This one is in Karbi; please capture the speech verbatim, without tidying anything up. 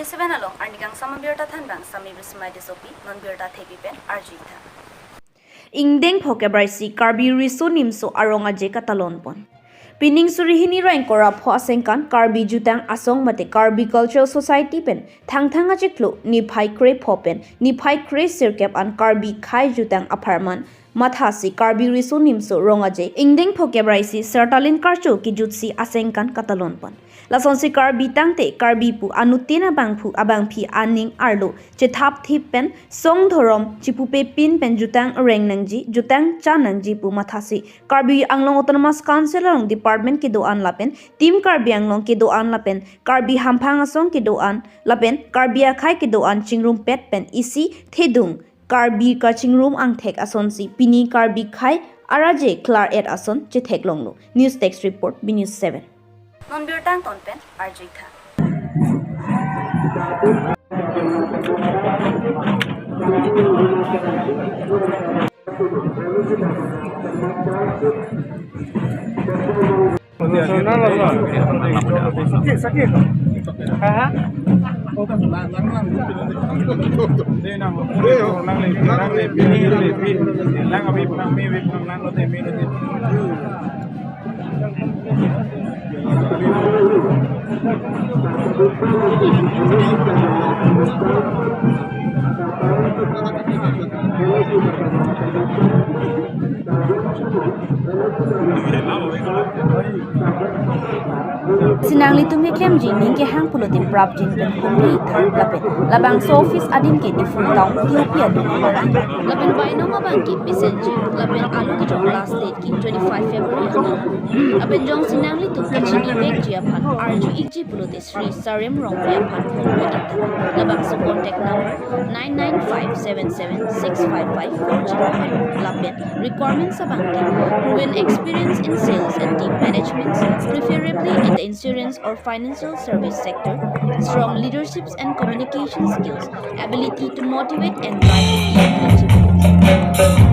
Seven along arnikangsam abirta thanbang Sami Bismai Tissopi, non birta thepi pen arjuitha. Ingdeng pho kebra isi Karbi Riso Nimso Arong Aje katalon pon. Pining suri hini ra ingkoi ra pho asengkan Karbi Jutang Asong mate Karbi Cultural Society pen Thangthang achiklo niphai kre pho pen niphai kre sirkep an Karbi Khei Jutang apharman mathasi Karbi Riso Nimso Rong Aje ingdeng pho kebra isi Sertalin Karcho kejutsi asengkan katalon pon. Lasonsi Karbi tangte Karbi pu anuttin abangphu abangphi aning arlo chethap thip pen song dhorom chipupe pin pen jutang reng nangji, jutang cha nangji pu mathasi Karbi Anglong Autonomous Council along department kedo-an lapen Team Karbi Anglong kedo-an lapen Karbi Hamphang Asong kedo-an lapen Karbi akhei kedo-an chingrumpet pen isi thedung Karbi kachingrum angthek asonsi pini Karbi Khei Araje klar-et ason chetheklonglo. News Desk Report, B News seven. Non birta angton pen arjuitha. Sinanglitum keklemji ning kehang pulote prapjin pen humri than lapen labangso office adim ke Diphu town T O P adung amat. Lapen bainong abang ke pisenji lapen alo kejok last date ke twenty-five February anat. Lapen jongsi nanglitum kachinivekji aphan arju-ikji pulote Sri Sarem Rongpi aphan humri-ik tha. Labangso contact number nine nine five seven seven six five five four zero lapen requirements abang ke proven experience in sales and team management, preferably in the insurance or financial service sector, strong leaderships and communication skills, ability to motivate and drive key achievements.